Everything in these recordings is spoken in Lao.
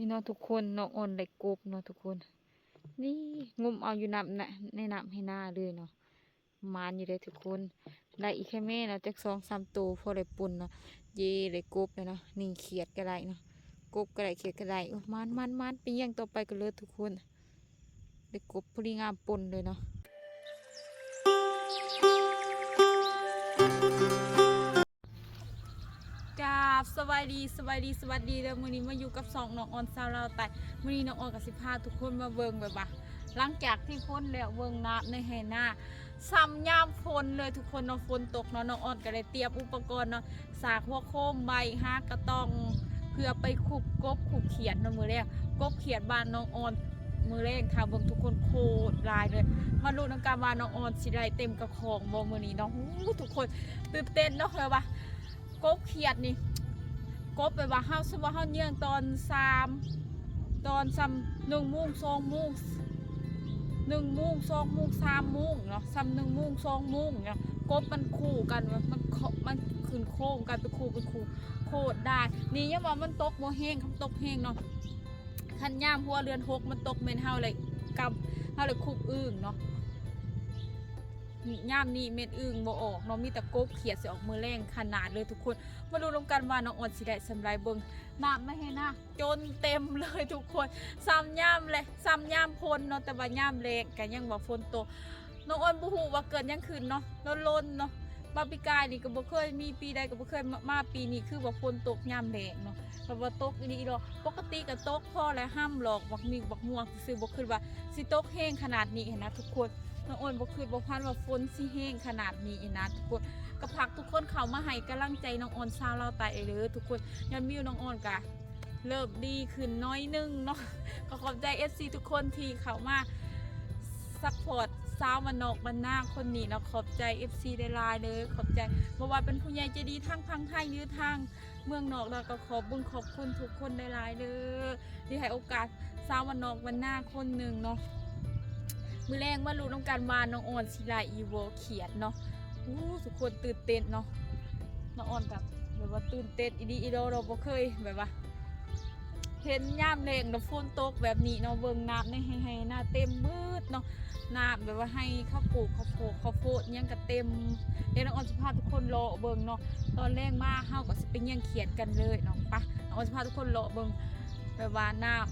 ນີ້ເນາະທຸກຄົນ ນ້ອງອອນໄດ້ກົບເນາະທຸກຄົນ. ນີ້ ງົມເອົາຢູ່ນ້ຳນະ ໃນນ້ຳໄຮ່ນາເລີຍເນາະ. ໝານຢູ່ເດ້ທຸກຄົນ ໄດ້ອີກແຄ່ແມ່ເນາະ ຈັກສອງສາມໂຕ ພໍໄດ້ປົ່ນເນາະ. ເຢ້ ໄດ້ກົບແລ້ວເນາະ. ນີ້ຂຽດກໍໄດ້ເນາະ ກົບກໍໄດ້ ຂຽດກໍໄດ້. ໂອ້ ໝານໆໆ ໄປຢ້ຽງຕໍ່ໄປກັນເລີຍທຸກຄົນ. ໄດ້ກົບພໍດີງາມປົ່ນເລີຍເນາະ. ກາບສະບາຍດີ ສະບາຍດີ ສະຫວັດດີເດີ. ມື້ນີ້ມາຢູ່ກັບຊ່ອງນ້ອງອອນຊາວລາວໃຕ້. ມື້ນີ້ນ້ອງອອນກໍຊິພາທຸກຄົນມາເບິ່ງ ແບບວ່າ ຫຼັງຈາກທີ່ຝົນແລ້ວ ເບິ່ງນ້ຳໃນໄຮ່ນາ ສ່ຳຍາມຝົນເລີຍທຸກຄົນເນາະ. ຝົນຕົກເນາະ ນ້ອງອອນກໍໄດ້ຕຽມອຸປະກອນເນາະ ສາກຫົວໂຄມ ໃບຫາກະຕ່ອງ ເພື່ອໄປຄຸບກົບຄຸບຂຽດເນາະມື້ແລງ. ກົບຂຽດບ້ານນ້ອງອອນມື້ແລງ ຖ້າເບິ່ງທຸກຄົນ ໂຄດຫຼາຍເລີຍ. ມາລຸ້ນນຳກັນວ່ານ້ອງອອນຊິໄດ້ເຕັມກະຂອງບໍ່ມື້ນີ້ເນາະ. ໂອ້ ທຸກຄົນຕື່ນເຕັ້ນເນາະ ແບບວ່າ ກົບຂຽດນີ້ ກົບແບບວ່າເຮົາ ສົມມຸດວ່າເຮົາເຍື່ອງຕອນສາມ ຕອນສ່ຳໜຶ່ງໂມງ ສອງໂມງ ໜຶ່ງໂມງ ສອງໂມງ ສາມໂມງເນາະ ສ່ຳໜຶ່ງໂມງ ສອງໂມງເນາະ. ກົບມັນຄູ່ກັນ ມັນ ມັນຂຶ້ນໂຄ້ງກັນ ເປັນຄູ່ ເປັນຄູ່ ໂຄດດາຍ. ນີ້ຍັງວ່າມັນຕົກບໍ່ແຮງ ຄັນຕົກແຮງເນາະ ຄັນຍາມຫົວເດືອນຫົກມັນຕົກ ແມ່ນເຮົາໄດ້ກຳ ເຮົາໄດ້ຄຸບອຶ່ງເນາະ. ຍາມນີ້ແມ່ນອຶ່ງບໍ່ອອກເນາະ ມີແຕ່ກົບຂຽດຊິອອກມື້ແລງຂະໜາດເລີຍທຸກຄົນ. ມາລຸ້ນນຳກັນວ່ານ້ອງອອນຊິໄດ້ສ່ຳໃດ. ເບິ່ງນ້ຳໃນໄຮ່ນາຈົນເຕັມເລີຍທຸກຄົນ ສ່ຳຍາມແລະ ສ່ຳຍາມຝົນເນາະ. ແຕ່ວ່າຍາມແລ້ງກໍຍັງວ່າຝົນຕົກ ນ້ອງອອນບໍ່ຮູ້ວ່າເກີດຫຍັງຂຶ້ນເນາະ ລົນໆເນາະ. ມາປີກາຍນີ້ກໍບໍ່ເຄີຍມີ ປີໃດກໍບໍ່ເຄີຍມາ ມາປີນີ້ຄືວ່າຝົນຕົກຍາມແລ້ງເນາະ ແບບວ່າຕົກອີ່ຫຼີດອກ. ປົກກະຕິກໍຕົກພໍແລະ ຮ່ຳຫຼອກບັກມິກບັກມ່ວງຊື່ໆ ບໍ່ຄິດວ່າຊິຕົກແຮງຂະໜາດນີ້ຫັ້ນນະທຸກຄົນ. ນ້ອງອອນບໍ່ຄິດບໍ່ຝັນວ່າຝົນຊິແຮງຂະໜາດນີ້ຫັ້ນນະທຸກຄົນ. ກໍຝາກທຸກຄົນເຂົ້າມາໃຫ້ກຳລັງໃຈນ້ອງອອນຊາວລາວໃຕ້ເດີທຸກຄົນ. ຍອດວິວນ້ອງອອນກະເລີ່ມດີຂຶ້ນໜ້ອຍໜຶ່ງເນາະ. ກໍຂອບໃຈເອັຟຊີທຸກຄົນທີ່ເຂົ້າມາຊັບພອດສາວບ້ານນອກບ້ານນາຄົນນີ້ເນາະ. ຂອບໃຈເອັຟຊີຫຼາຍໆເດີ ຂອບໃຈ ບໍ່ວ່າເປັນຜູ້ໃຫຍ່ໃຈດີທາງຝັ່ງໄທ ຫຼື ທາງເມືອງນອກ ແລ້ວກໍຂອບບຸນຂອບຄຸນທຸກຄົນຫຼາຍໆເດີ ທີ່ໃຫ້ໂອກາດສາວບ້ານນອກບ້ານນາຄົນໜຶ່ງເນາະ. ມື້ແລງມາລຸ້ນນຳກັນວ່ານ້ອງອອນຊິໄດ້ອີ່ບໍ່ຂຽດເນາະ. ໂອ້ ທຸກຄົນຕື່ນເຕັ້ນເນາະ. ນ້ອງອອນກໍແບບວ່າຕື່ນເຕັ້ນອີ່ຫຼີອີ່ດອ ບໍ່ເຄີຍແບບວ່າ ເຫັນຍາມແລ້ງແລ້ວຝົນຕົກແບບນີ້ເນາະ. ເບິ່ງນ້ຳໃນໄຮ່ ໄຮ່ນາເຕັມໝົດເນາະ ນ້ຳແບບວ່າໄຮ່ເຂົາປູກເຂົ້າໂພດ ເຂົ້າໂພດຫຍັງກໍເຕັມ. ດຽວນ້ອງອອນຊິພາທຸກຄົນເລາະເບິ່ງເນາະ. ຕອນແລງມາເຮົາກໍຊິໄປຍ່ຽງຂຽດກັນເລີຍເນາະ. ໄປ ນ້ອງອອນຊິພາທຸກຄົນເລາະເບິ່ງ ແບບວ່ານ້ຳ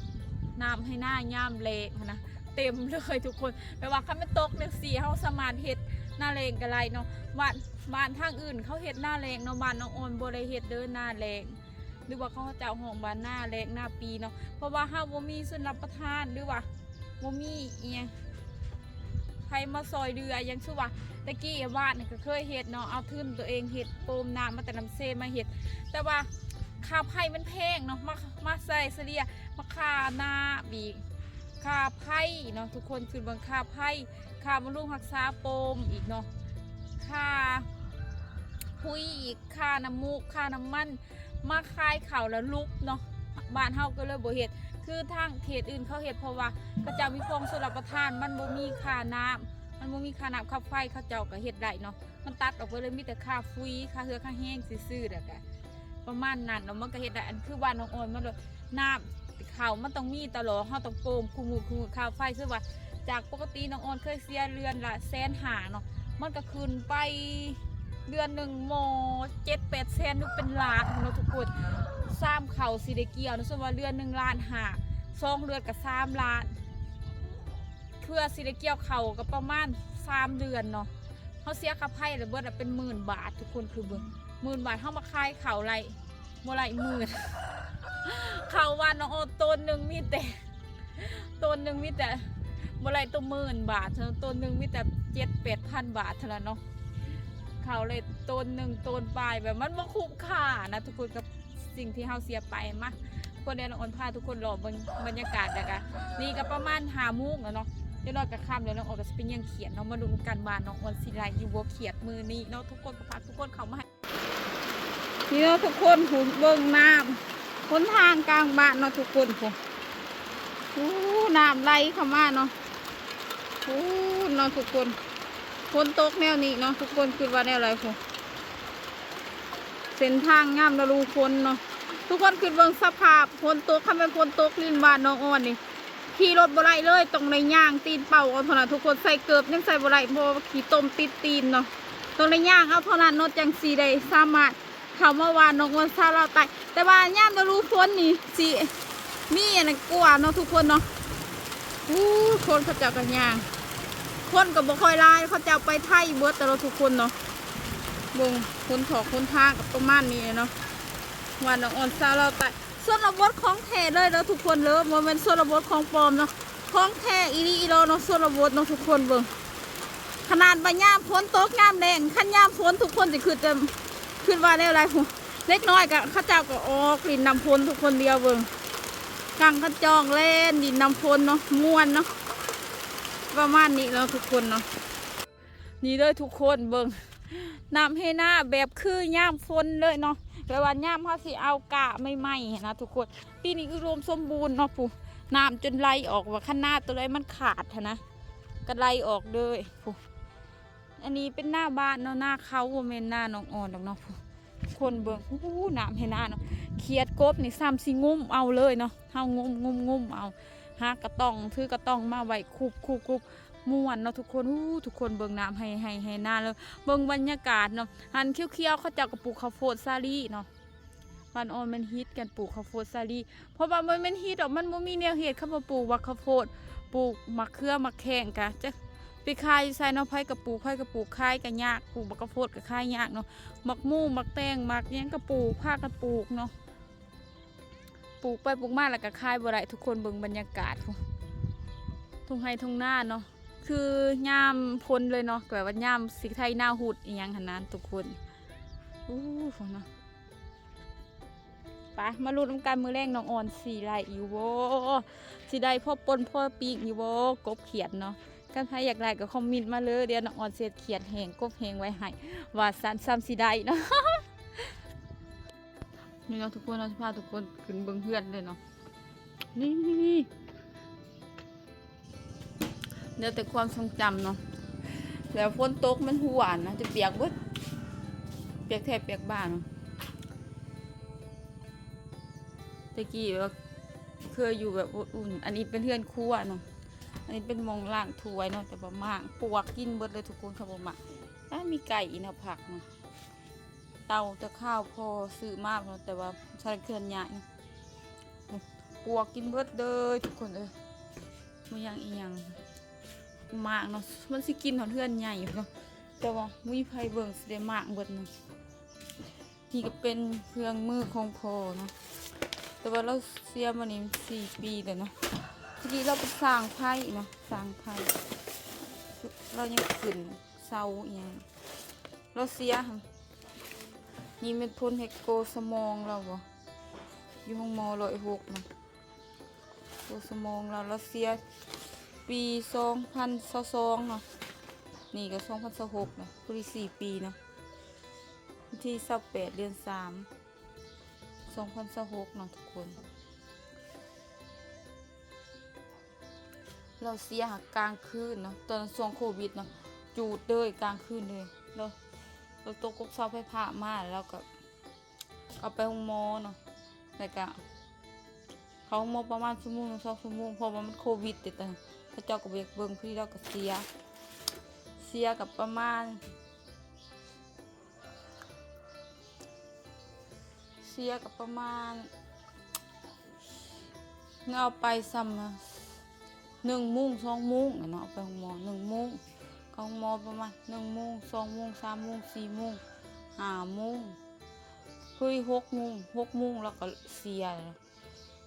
ນ້ຳໄຮ່ນາຍາມແລ້ງຫັ້ນນະ ເຕັມເລີຍທຸກຄົນ. ແບບວ່າຄັນມັນຕົກຈັ່ງຊີ້ ເຮົາສາມາດເຮັດນາແລ້ງກໍໄດ້ເນາະ. ບ້ານ ບ້ານທາງອື່ນເຂົາເຮັດນາແລ້ງເນາະ ບ້ານນ້ອງອອນບໍ່ໄດ້ເຮັດເດີນາແລ້ງ ຫຼືວ່າເຂົາເຈົ້າຮ້ອງວ່ານາແລ້ງນາປີເນາະ. ເພາະວ່າເຮົາບໍ່ມີທຶນຮັບປະທານ ຫຼືວ່າບໍ່ມີອີ່ຫຍັງໃຜມາຊ່ອຍເຫຼືອ. ຢ່າງເຊັ່ນວ່າແຕ່ກີ້ບ້ານກໍເຄີຍເຮັດເນາະ ເອົາທຶນຕົວເອງເຮັດ ໂປມນ້ຳມາແຕ່ນ້ຳເຊມາເຮັດ ແຕ່ວ່າຄ່າໄຟມັນແພງເນາະ ມາ ມາໃສ່ສະເລ່ຍ ມາຄ່ານ້ຳອີກ ຄ່າໄຟເນາະ ທຸກຄົນຄິດເບິ່ງ ຄ່າໄຟ ຄ່າບຳລຸງຮັກສາໂປມອີກເນາະ ຄ່າປຸ໋ຍອີກ ຄ່ານ້ຳມູກ ຄ່ານ້ຳມັນ ມາຂາຍເຂົ້າແລ້ວຫຼຸບເນາະ. ບ້ານເຮົາກໍເລີຍບໍ່ເຮັດ ຄືທາງເຂດອື່ນເຂົາເຮັດ ເພາະວ່າເຂົາເຈົ້າມີຄອງຊົນລະປະທານ ມັນບໍ່ມີຄ່ານ້ຳ ມັນບໍ່ມີຄ່ານ້ຳຄ່າໄຟ ເຂົາເຈົ້າກໍເຮັດໄດ້ເນາະ. ມັນຕັດອອກໄປເລີຍ ມີແຕ່ຄ່າຝຸ່ນ ຄ່າເຮືອຄ່າແຮງຊື່ໆ ແລ້ວກໍປະມານນັ້ນເນາະ ມັນກໍເຮັດໄດ້. ອັນຄືບ້ານນ້ອງອອນມັນໂລດ ນ້ຳເຂົ້າມັນຕ້ອງມີຕະຫຼອດ ເຮົາຕ້ອງໂປມຄູ່ມື້ ຄູ່ມື້. ຄ່າໄຟ ຄືວ່າຈາກປົກກະຕິນ້ອງອອນເຄີຍເສຍເດືອນລະແສນຫ້າເນາະ ມັນກໍຂຶ້ນໄປເດືອນໜຶ່ງໝໍ້ເຈັດແປດແສນ ຫຼືເປັນລ້ານເນາະທຸກຄົນ. ຊາມເຂົ້າຊິໄດ້ກ່ຽວເນາະ ສົມມຸດວ່າເດືອນໜຶ່ງລ້ານຫ້າ ສອງເດືອນກໍສາມລ້ານ ເພື່ອຊິໄດ້ກ່ຽວເຂົ້າກໍປະມານສາມເດືອນເນາະ. ເຮົາເສຍຄ່າໄຟລະເບິດລະເປັນໝື່ນບາດ ທຸກຄົນ ຄືເບິ່ງ ໝື່ນບາດ ເຮົາມາຂາຍເຂົ້າໄດ້ບໍ່ໄດ້ໝື່ນ ເຂົ້າບ້ານນ້ອງອອນໂຕນໜຶ່ງມີແຕ່ ໂຕນໜຶ່ງມີແຕ່ ບໍ່ໄດ້ໂຕໝື່ນບາດ ໂຕນໜຶ່ງມີແຕ່ເຈັດແປດພັນບາດເທົ່ານັ້ນເນາະ. ເຂົ້າເລີຍໂຕນໜຶ່ງ ໂຕນປາຍ ແບບມັນບໍ່ຄຸ້ມຄ່ານະທຸກຄົນ ກັບສິ່ງທີ່ເຮົາເສຍໄປ. ມາ ທຸກຄົນ ດຽວນ້ອງອອນພາທຸກຄົນເລາະເບິ່ງບັນຍາກາດ ແລ້ວກະ ນີ້ກະປະມານຫ້າໂມງແລ້ວເນາະ ດຽວນ້ອຍກະຄ່ຳແລ້ວ ນ້ອງອອນກະຊິໄປຍ່ຽງຂຽດເນາະ. ມາລຸ້ນກັນວ່ານ້ອງອອນຊິໄດ້ຢູ່ບໍ່ຂຽດມື້ນີ້ເນາະ ທຸກຄົນ. ກະຝາກທຸກຄົນເຂົ້າມາໃຫ້ ນີ້ເນາະທຸກຄົນ ຜູ້ເບິ່ງນ້ຳຫົນທາງກາງບ້ານເນາະທຸກຄົນ ຜູ້ ຜູ້ ນ້ຳໄຫຼເຂົ້າມາເນາະ ຜູ້ເນາະທຸກຄົນ. ຝົນຕົກແນວນີ້ເນາະທຸກຄົນ ຄິດວ່າແນວໃດ ຜູ້ ເສັ້ນທາງຍາມລະດູຝົນເນາະ ທຸກຄົນຄິດເບິ່ງສະພາບຝົນຕົກ, ຄັນແມ່ນຝົນຕົກຫຼິ້ນບ້ານນ້ອງອອນນີ້ ຂີ່ລົດບໍ່ໄດ້ເລີຍ, ຕ້ອງໄດ້ຍ່າງຕີນເປົ່າເອົາເທົ່ານັ້ນ. ທຸກຄົນໃສ່ເກີບຍັງໃສ່ບໍ່ໄດ້ ເພາະວ່າຂີ້ຕົມຕິດຕີນເນາະ, ຕ້ອງໄດ້ຍ່າງເອົາເທົ່ານັ້ນເນາະ ຈັ່ງຊິໄດ້ສາມາດເຂົ້າມາບ້ານນ້ອງອອນຊາວລາວໃຕ້. ແຕ່ວ່າຍາມລະດູຝົນນີ້ຊິມີອັນນັ້ນກວ່າເນາະທຸກຄົນເນາະ. ໂອ້ ຄົນເຂົາເຈົ້າກໍຍ່າງ, ຄົນກໍບໍ່ຄ່ອຍຫຼາຍ, ເຂົາເຈົ້າໄປໄທເບິດແລ້ວເນາະທຸກຄົນເນາະ. ເບິ່ງ ຄົນຖອກຄົນທາງກໍປະມານນີ້ແຫຼະເນາະ. ບ້ານນ້ອງອອນຊາວລາວໃຕ້ ຊົນນະບົດຂອງແທ້ເລີຍເດີທຸກຄົນເດີ, ບໍ່ແມ່ນຊົນນະບົດຂອງປອມເນາະ, ຂອງແທ້ອີ່ຫຼີອີ່ຫຼໍເນາະ ຊົນນະບົດເນາະ. ທຸກຄົນເບິ່ງ ຂະໜາດວ່າຍາມຝົນຕົກຍາມແລ້ງ, ຄັນຍາມຝົນທຸກຄົນຊິຄິດແຕ່ ຄິດວ່າແນວໃດພຸ້ນ. ເດັກນ້ອຍກໍ ເຂົາເຈົ້າກໍອອກຫຼິ້ນນ້ຳຝົນທຸກຄົນ. ດຽວເບິ່ງ ກັງຂະຈອງແລ່ນຫຼິ້ນນ້ຳຝົນເນາະ, ມ່ວນເນາະ, ປະມານນີ້ເນາະທຸກຄົນເນາະ. ນີ້ເດີທຸກຄົນເບິ່ງ ນ້ຳໄຮ່ນາແບບຄືຍາມຝົນເລີຍເນາະ, ແບບວ່າຍາມເຮົາຊິເອົາກ້າໃໝ່ໆຫັ້ນນະທຸກຄົນ. ປີນີ້ອຸດົມສົມບູນເນາະ ຜູ້ ນ້ຳຈົນໄຫຼອອກ, ວ່າຄັນນາຕົວໃດມັນຂາດຫັ້ນນະ ກໍໄຫຼອອກເລີຍຜູ້. ອັນນີ້ເປັນໜ້າບ້ານເນາະ, ນາເຂົາ ບໍ່ແມ່ນນານ້ອງອອນດອກເນາະ. ຄົນເບິ່ງ ໂອ້ ນ້ຳໄຮ່ນາເນາະ, ຂຽດກົບນີ້ສ່ຳຊິງຸ້ມເອົາເລີຍເນາະ. ເຮົາງຸ້ມໆໆເອົາ, ຫາກະຕ່ອງ ຖືກະຕ່ອງມາໄວ້ຄຸບໆໆ ມ່ວນເນາະທຸກຄົນ. ໂອ້ ທຸກຄົນເບິ່ງນ້ຳໄຮ່ ໄຮ່ ໄຮ່ນາເລີຍ. ເບິ່ງບັນຍາກາດເນາະ, ອັນຂຽວໆ ເຂົາເຈົ້າກໍປູກເຂົ້າໂພດສາລີເນາະ. ບ້ານອ້ອນແມ່ນຮິດກັນປູກເຂົ້າໂພດສາລີ, ເພາະວ່າມັນແມ່ນຮິດດອກ, ມັນບໍ່ມີແນວເຮັດ. ຄັນບໍ່ປູກບັກເຂົ້າໂພດ ປູກໝາກເຂືອໝາກແຂ້ງກະຈັກໄປຂາຍຢູ່ໃສເນາະ. ໃຜກໍປູກ ໃຜກໍປູກ, ຂາຍກໍຍາກ, ປູກບັກເຂົ້າໂພດກໍຂາຍຍາກເນາະ. ໝາກໝູ່ ໝາກແຕງ ໝາກຫຍັງກໍປູກ, ພາກັນປູກເນາະ. ປູກໄປປູກມາແລ້ວກໍຂາຍບໍ່ໄດ້. ທຸກຄົນເບິ່ງບັນຍາກາດພຸ້ນ, ທົ່ງໄຮ່ທົ່ງນາເນາະ, ຄືຍາມຝົນເລີຍເນາະ, ແບບວ່າຍາມຊິໄຖນາຮຸດອີ່ຫຍັງຫັ້ນນະທຸກຄົນ. ໂອ້ ພຸ້ນເນາະ. ໄປ ມາລຸ້ນນຳກັນ ມື້ແລງນ້ອງອອນຊິໄດ້ຢູ່ບໍ່? ຊິໄດ້ພໍປົ່ນພໍປີ້ງຢູ່ບໍ່? ກົບຂຽດເນາະ. ຄັນໃຜຢາກໄດ້ກໍຄອມເມັນມາເລີຍ, ດຽວນ້ອງອອນຊິເຮັດຂຽດແຫ້ງ ກົບແຫ້ງໄວ້ໃຫ້ ວ່າຊັ້ນ, ສ່ຳຊິໄດ້ເນາະ. ນີ້ເນາະທຸກຄົນ, ເຮົາຊິພາທຸກຄົນຂຶ້ນເບິ່ງເຮືອນເລີຍເນາະ. ນີ້ ເຫຼືອແຕ່ຄວາມຊົງຈຳເນາະ, ແລ້ວຝົນຕົກມັນຫົວນະ ຈະປຽກເບິດ, ປຽກແທບປຽກບ່າເນາະ. ແຕ່ກີ້ວ່າເຄີຍຢູ່ແບບອົບອຸ່ນ. ອັນນີ້ເປັນເຮືອນຄົວເນາະ, ອັນນີ້ເປັນໝ່ອງລ້າງຖ້ວຍເນາະ, ແຕ່ວ່າໝາກປວກກິນເບິດເລີຍທຸກຄົນ, ເຂົາບໍ່ມັກ. ອ້າ ມີໄກ່ອີກເນາະ, ຜັກເນາະ. ເຕົາແຕ່ຄາວພໍ່ຊື້ມາເນາະ, ແຕ່ວ່າໃຊ້ເຄື່ອນຍ້າຍເນາະ. ໂອ້ ປວກກິນເບິດເລີຍທຸກຄົນເອີຍ. ບໍ່ຍັງອີ່ຫຍັງ, ໝາກເນາະ, ມັນຊິກິນຮອດເຮືອນໃຫຍ່ພຸ້ນເນາະ, ແຕ່ວ່າບໍ່ມີໃຜເບິ່ງ, ຊິໄດ້ໝາກເບິດເນາະ. ນີ້ກໍເປັນເຄື່ອງມືຂອງພໍ່ເນາະ, ແຕ່ວ່າລາວເສຍມານີ້ສີ່ປີແລ້ວເນາະ. ຕະກີ້ລາວເປັນຊ່າງໄຟເນາະ, ຊ່າງໄຟ, ລາວຍັງຂຶ້ນເສົາອີ່ຫຍັງ. ລາວເສຍ ນີ້ແມ່ນພົ້ນເຮັດໂກສະໝອງລາວບໍ? ຢູ່ໂຮງໝໍຮ້ອຍຫົກນະ ໂກສະໝອງລາວ. ລາວເສຍປີສອງພັນຊາວສອງເນາະ, ນີ້ກໍສອງພັນຊາວຫົກນະ, ພໍດີສີ່ປີເນາະ. ວັນທີຊາວແປດ ເດືອນສາມ ສອງພັນຊາວຫົກເນາະທຸກຄົນ. ລາວເສຍຫາກາງຄືນເນາະ, ຕອນຊ່ວງໂຄວິດເນາະ, ຈູດເລີຍກາງຄືນເລີຍ. ລາວ ລາວຕົກກົກເສົາໄຟຟ້າມາ, ລາວກໍເອົາໄປໂຮງໝໍເນາະ, ແລ້ວກໍເຂົ້າໂຮງໝໍປະມານຊົ່ວໂມງ ສອງຊົ່ວໂມງ, ເພາະວ່າມັນໂຄວິດເດ້, ເຂົາເຈົ້າກໍບໍ່ຢາກເບິ່ງ, ພໍດີລາວກໍເສຍ, ເສຍກໍປະມານ ເສຍກໍປະມານ ເອົາໄປຊ່ຳໜຶ່ງໂມງ ສອງໂມງແຫຼະເນາະ, ເອົາໄປໂຮງໝໍໜຶ່ງໂມງ, ເຂົ້າໂຮງໝໍປະມານໜຶ່ງໂມງ ສອງໂມງ ສາມໂມງ ສີ່ໂມງ ຫ້າໂມງ, ເຮີ້ຍ ຫົກໂມງ ຫົກໂມງລາວກໍເສຍ.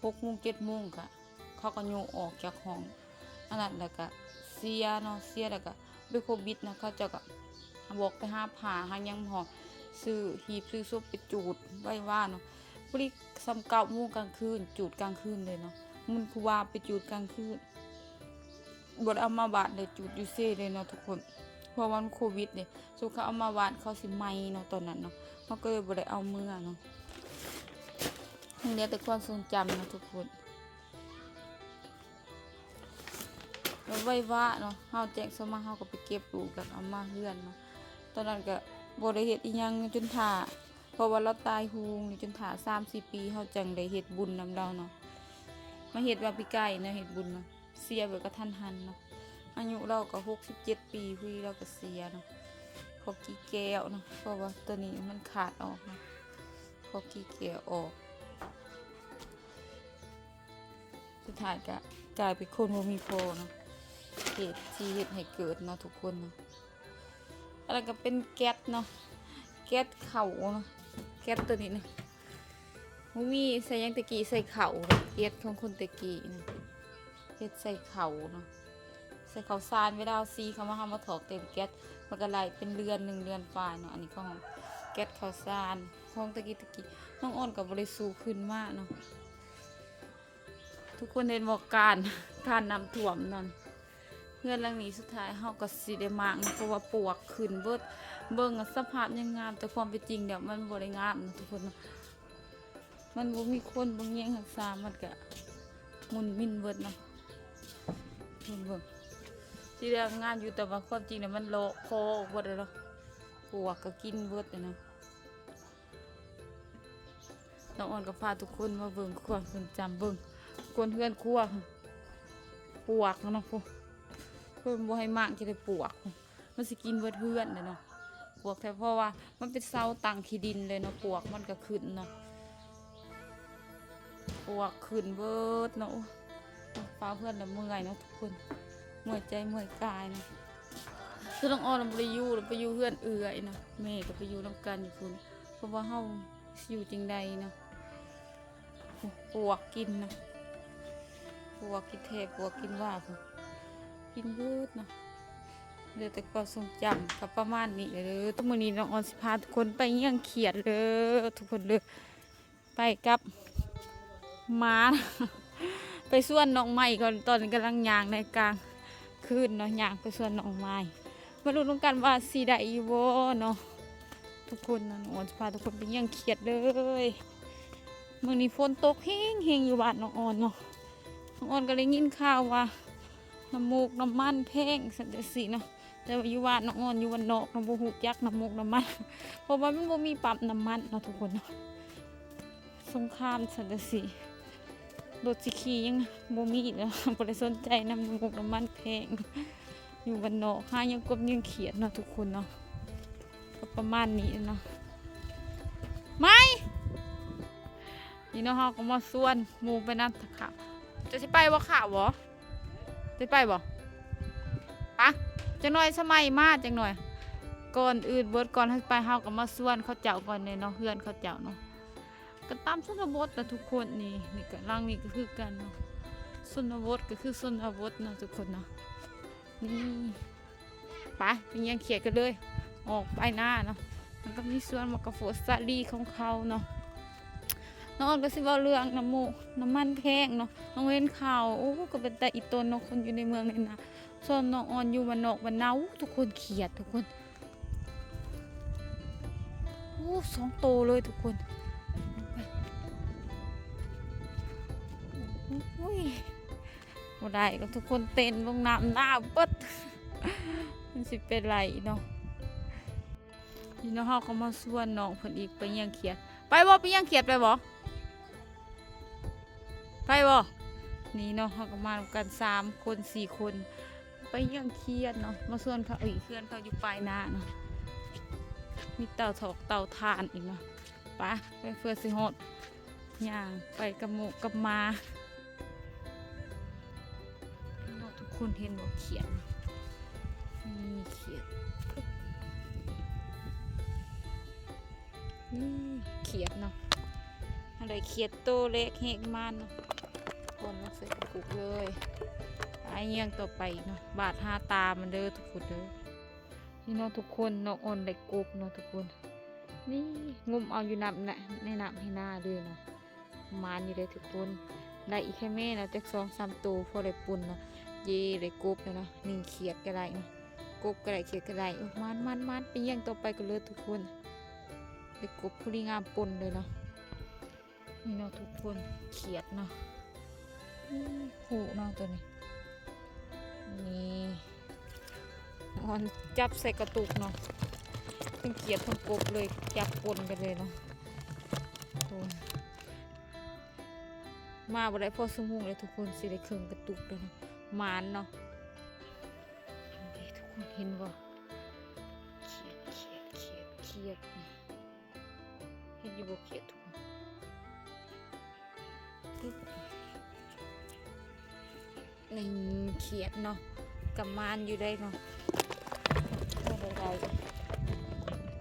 ຫົກໂມງ ເຈັດໂມງກະ ເຂົາກໍໂຍກອອກຈາກຫ້ອງອັນນັ້ນ, ແລ້ວກະເສຍເນາະ, ເສຍແລ້ວກະເປັນໂຄວິດນະ, ເຂົາເຈົ້າກະບອກໄປຫາຜ້າຫາຫຍັງ ຫໍ່ ຊື້ ຮີບຊື້ສົບໄປຈູດໄວວາເນາະ. ພໍດີຊ່ຳເກົ້າໂມງກາງຄືນ ຈູດກາງຄືນເລີຍເນາະ, ມັນຄືວ່າໄປຈູດກາງຄືນ ບໍ່ໄດ້ເອົາມາບ້ານເລີຍ, ຈູດຢູ່ເຊເລີຍເນາະທຸກຄົນ, ເພາະວ່າມັນໂຄວິດເດ້. ສົມມຸດເຂົາເອົາມາບ້ານ ເຂົາຊິໄໝເນາະ ຕອນນັ້ນເນາະ, ເຮົາກໍເລີຍບໍ່ໄດ້ເອົາເມືອເນາະ. ຍັງເຫຼືອແຕ່ຄວາມຊົງຈຳເນາະທຸກຄົນ, ແລ້ວໄວວາເນາະ, ເຮົາແຈ້ງສະໝັກ ເຮົາກໍໄປເກັບລູກ ແລ້ວເອົາມາເຮືອນເນາະ. ຕອນນັ້ນກໍບໍ່ໄດ້ເຮັດອີ່ຫຍັງ ຈົນຖ້າ ພາະວ່າລາວຕາຍໂຮງນີ້ ຈົນຖ້າສາມສີ່ປີ ເຮົາຈັ່ງໄດ້ເຮັດບຸນນຳລາວເນາະ. ມາເຮັດວ່າປີກາຍນະ ເຮັດບຸນນະ ເສຍແບບກະທັນຫັນເນາະ. ອາຍຸລາວກໍຫົກສິບເຈັດປີພຸ້ນ ລາວກໍເສຍເນາະ ເພາະກີ່ແກ້ວເນາະ. ເພາະວ່າໂຕນີ້ມັນຂາດອອກເນາະ ເພາະກີ່ແກ້ວອອກ. ສຸດທ້າຍກະກາຍເປັນຄົນບໍ່ມີພໍ່ເນາະ ເຫດທີ່ເຮັດໃຫ້ເກີດເນາະທຸກຄົນເນາະ. ອັນນັ້ນກະເປັນແກັດເນາະ ແກັດເຂົ້າເນາະ. ແກັດໂຕນີ້ນະ ບໍ່ມີໃສ່ຫຍັງ ແຕ່ກີ້ໃສ່ເຂົ້າ ແກັດຂອງຄົນແຕ່ກີ້ນະ ເຮັດໃສ່ເຂົ້າເນາະ ໃສ່ເຂົ້າສານ. ເວລາເຮົາສີເຂົ້າມາ ເຮົາມາຖອກເຕັມແກັດ ມັນກະໄລ່ເປັນເດືອນໜຶ່ງເດືອນປາຍເນາະ. ອັນນີ້ຂອງເຮົາແກັດເຂົ້າສານ ຂອງແຕ່ກີ້ແຕ່ກີ້. ນ້ອງອອນກະບໍ່ໄດ້ສູ້ຄືນມາເນາະ. ທຸກຄົນເຫັນບໍ່ ການ ການນ້ຳຖ້ວມນັ້ນ ເຮືອນຫຼັງນີ້ສຸດທ້າຍເຮົາກໍຊິໄດ້ມ້າງເນາະ ເພາະວ່າປວກຂຶ້ນເບິດ. ເບິ່ງສະພາບຍັງງາມ ແຕ່ຄວາມເປັນຈິງແລ້ວມັນບໍ່ໄດ້ງາມເນາະທຸກຄົນເນາະ. ມັນບໍ່ມີຄົນເບິ່ງແຍງຮັກສາ ມັນກະໝຸ່ນມິນເບິດເນາະ. ເບິ່ງ ເບິ່ງ ທີແລກງາມຢູ່ ແຕ່ວ່າຄວາມຈິງແລ້ວມັນເລາະຄໍອອກເບິດແລ້ວເນາະ. ປວກກໍກິນເບິດແລ້ວເນາະ. ນ້ອງອອນກໍພາທຸກຄົນມາເບິ່ງຄວາມຊົງຈຳ ເບິ່ງຄົນເຮືອນຄົວ ປວກເນາະ ເພິ່ນບໍ່ໃຫ້ມ້າງ ຈະໄດ້ປວກ ມັນຊິກິນເບິດເຮືອນເດ້ເນາະ. ປວກແທ້ ເພາະວ່າມັນເປັນເສົາຕັ້ງຂີ້ດິນເລີຍເນາະ ປວກມັນກໍຂຶ້ນເນາະ. ປວກຂຶ້ນເບິດເນາະ. ໂອ້ຍ ຟ້າວເຮືອນລະເມື່ອຍເນາະທຸກຄົນ ເມື່ອຍໃຈເມື່ອຍກາຍເນາະ. ຄືນ້ອງອອນລະບໍ່ໄດ້ຢູ່ ລະໄປຢູ່ເຮືອນເອື້ອຍເນາະ ແມ່ກໍໄປຢູ່ນຳກັນຢູ່ພຸ້ນ ເພາະວ່າເຮົາຊິຢູ່ຈັ່ງໃດເນາະ. ໂອ້ ປວກກິນນະ ປວກກິນແທ້ ປວກກິນວ່າພຸ້ນ ກິນເບິດເນາະ. ເຫຼືອແຕ່ຄວາມຊົງຈຳກໍປະມານນີ້ເດີ. ມື້ນີ້ນ້ອງອອນຊິພາທຸກຄົນໄປຢ້ຽງຂຽດເດີ ທຸກຄົນເດີ. ໄປກັບໝາ ໄປສວນໜໍ່ໄມ້ກ່ອນ ຕອນນີ້ກຳລັງຍ່າງໃນກາງຄືນເນາະ ຍ່າງໄປສວນໜໍ່ໄມ້. ມາລຸ້ນນຳກັນວ່າຊິໄດ້ຢູ່ບໍ່ເນາະ ທຸກຄົນເນາະ. ນ້ອງອອນຊິພາທຸກຄົນໄປຢ້ຽງຂຽດເລີຍ. ມື້ນີ້ຝົນຕົກແຮງໆ ຢູ່ບ້ານນ້ອງອອນເນາະ. ນ້ອງອອນກໍໄດ້ຍິນຂ່າວວ່ານ້ຳໝູກນ້ຳມັນແພງ ຊັ້ນຈັ່ງຊີ້ເນາະ. ແຕ່ວ່າຢູ່ບ້ານນ້ອງອອນ ຢູ່ບ້ານນອກເນາະ ບໍ່ຮູ້ຈັກນ້ຳໝູກນ້ຳມັນ ເພາະວ່າມັນບໍ່ມີປ້ຳນ້ຳມັນເນາະທຸກຄົນເນາະ. ສົງຄາມຊັ້ນຈັ່ງຊີ້ ລົດຊິຂີ່ຍັງບໍ່ມີເນາະ ບໍ່ໄດ້ສົນໃຈນຳ ນ້ຳໝູກນ້ຳມັນແພງ. ຢູ່ບ້ານນອກຫາຍັງກົບຍັງຂຽດເນາະທຸກຄົນເນາະ. ກໍປະມານນີ້ເນາະ. ໄມ ນີ້ເນາະ ເຮົາກໍມາຊວນໝູ່ໄປນຳທາງຂ້າງ. ເຈົ້າຊິໄປບໍ່ ຂ້າວບໍ່? ໄດ້ໄປບໍ່? ປະ ຈັກໜ້ອຍສະໄໝມາຈັກໜ້ອຍ. ກ່ອນອື່ນເບິດ ກ່ອນເຮົາໄປ ເຮົາກໍມາຊວນເຂົາເຈົ້າກ່ອນເດ້ເນາະ ເຮືອນເຂົາເຈົ້າເນາະ. ກໍຕາມຊົນນະບົດນະທຸກຄົນ. ນີ້ ນີ້ກໍ ຫຼັງນີ້ກໍຄືກັນເນາະ ຊົນນະບົດກໍຄືຊົນນະບົດເນາະທຸກຄົນເນາະ. ນີ້ ໄປ ໄປຍ່ຽງຂຽດກັນເລີຍ ອອກໄປນາເນາະ. ມັນກໍມີສວນໝາກກະໂຟດສາລີຂອງເຂົາເນາະ. ນ້ອງອອນກໍຊິເວົ້າເລື່ອງນ້ຳໝູກນ້ຳມັນແພງເນາະ. ນ້ອງເຫັນຂ່າວ ໂອ້ ກໍເປັນຕາອີ່ຕົນເນາະ ຄົນຢູ່ໃນເມືອງໃນນາ. ສ່ວນນ້ອງອອນຢູ່ບ້ານນອກບ້ານນາ ໂອ້ ທຸກຄົນຂຽດ ທຸກຄົນ. ໂອ້ ສອງໂຕເລີຍທຸກຄົນ. ໂອ້ຍ ບໍ່ໄດ້ດອກທຸກຄົນ ເຕັ້ນລົງນ້ຳໜາວເບິດ ມັນຊິເປັນໄລເນາະ. ນີ້ເນາະ ເຮົາກໍມາຊວນນ້ອງເພິ່ນອີກໄປຍ່ຽງຂຽດ. ໄປບໍ່? ໄປຍ່ຽງຂຽດໄປບໍ່? ໄປບໍ່? ນີ້ເນາະ ເຮົາກໍມານຳກັນສາມຄົນສີ່ຄົນ ໄປຍ່ຽງຂຽດເນາະ. ມາຊວນເຂົາອີກ ເຮືອນເຂົາຢູ່ປາຍນາເນາະ ມີເຕົາຖອກເຕົາຖ່ານອີກເນາະ. ໄປ ໄປເພື່ອຊິຮອດ ຍ່າງໄປກັບໝູກັບໝາເນາະ. ທຸກຄົນເຫັນບໍ່ ຂຽດ ນີ້ຂຽດ ນີ້ຂຽດເນາະ. ເຮົາໄດ້ຂຽດໂຕແລກແຮກມານເນາະ ກ່ອນລົງໃສ່ກະປຸກເລີຍ. ໄປຍ່ຽງຕໍ່ໄປອີກເນາະ ບາດຫາຕາມັນເດີທຸກຄົນເດີ. ນີ້ເນາະທຸກຄົນ ນ້ອງອອນໄດ້ກົບເນາະທຸກຄົນ. ນີ້ງົມເອົາຢູ່ນ້ຳນະ ໃນນ້ຳໃນນາເລີຍເນາະ. ໝານຢູ່ເດ້ທຸກຄົນ ໄດ້ອີກແຄ່ແມ່ເນາະ ຈັກສອງສາມໂຕ ພໍໄດ້ປົ່ນເນາະ. ເຢ້ ໄດ້ກົບແລ້ວເນາະ ໜຶ່ງຂຽດກໍໄດ້ເນາະ ກົບກໍໄດ້ ຂຽດກໍໄດ້. ໂອ້ ໝານໆໆ ໄປຍ່ຽງຕໍ່ໄປກັນເລີຍທຸກຄົນ. ໄດ້ກົບພໍດີງາມປົ່ນເລີຍເນາະ. ນີ້ເນາະທຸກຄົນ ຂຽດເນາະ ອືມ ຜູ້ເນາະໂຕນີ້. ນີ້ ອອນຈັບໃສ່ກະຕຸກເນາະ ທັງຂຽດທັງກົບເລີຍ ຈັບປົນກັນເລີຍເນາະ. ມາບໍ່ໄດ້ພໍຊົ່ວໂມງແລ້ວທຸກຄົນ ຊິໄດ້ເຄິ່ງກະຕຸກແລ້ວເນາະ ໝານເນາະ. ນີ້ທຸກຄົນເຫັນບໍ່ ຂຽດ ຂຽດ ຂຽດ ຂຽດ ເຫັນຢູ່ບໍ່ ຂຽດທຸກຄົນ ປຶບ ນີ້ຂຽດເນາະ ກະໝານຢູ່ໄດ໋ເນາະ ພໍໄດ້ໄດ້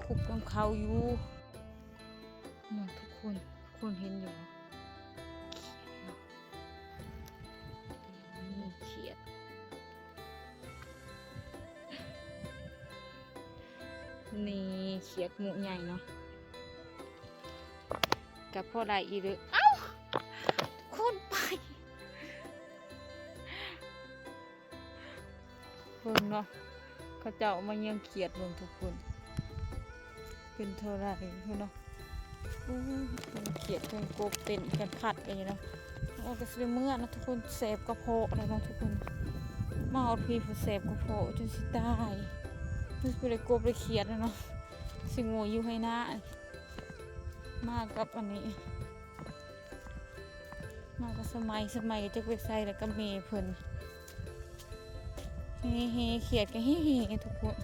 ຄຸບນຳເຂົາຢູ່ເນາະທຸກຄົນ ທຸກຄົນເຫັນຢູ່ບໍ່ ຂຽດເນາະ ນີ້ຂຽດ ນີ້ຂຽດໝູ່ໃຫຍ່ເນາະ ກະພໍໄດ້ອີກເດີ້ ເອົ້າ ຄົນໄປ ເບິ່ງເນາະ ເຂົາເຈົ້າມາເຍືອງຂຽດເບິ່ງທຸກຄົນ ເປັນເທົ່າໃດພຸ້ນເນາະ. ໂອ້ຍ ເທິງຂຽດເທິງກົບເຕັ້ນກັນຄັກເລີຍເນາະ ໂອ້ຍ ກະຊິໄດ້ເມືອເນາະທຸກຄົນ ແສບກະເພາະແລ້ວເນາະທຸກຄົນ ມາຮອດພີ້ພຸ້ນແສບກະເພາະຈົນຊິຕາຍ ຄືຊິບໍ່ໄດ້ກົບໄດ້ຂຽດແລ້ວເນາະ ຊິໂງ່ຢູ່ໄຮ່ນາ ມາກັບອັນນີ້ ມາກັບສະໄໝ ສະໄໝກະຈັກໄປໃສແລ້ວກັບແມ່ເພິ່ນ ເຮໆ ຂຽດກະເຮໆ ທຸກຄົນ.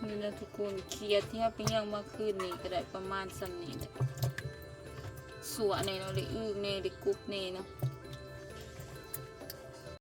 ນີ້ລະທຸກຄົນ ຂຽດທີ່ເຮົາໄປເຍືອງມາຄືນນີ້ກະໄດ້ປະມານຊ່ຳນີ້ແຫຼະ ຊົ່ວແນ່ເນາະ ໄດ້ອຶກແນ່ ໄດ້ກົບແນ່ເນາະ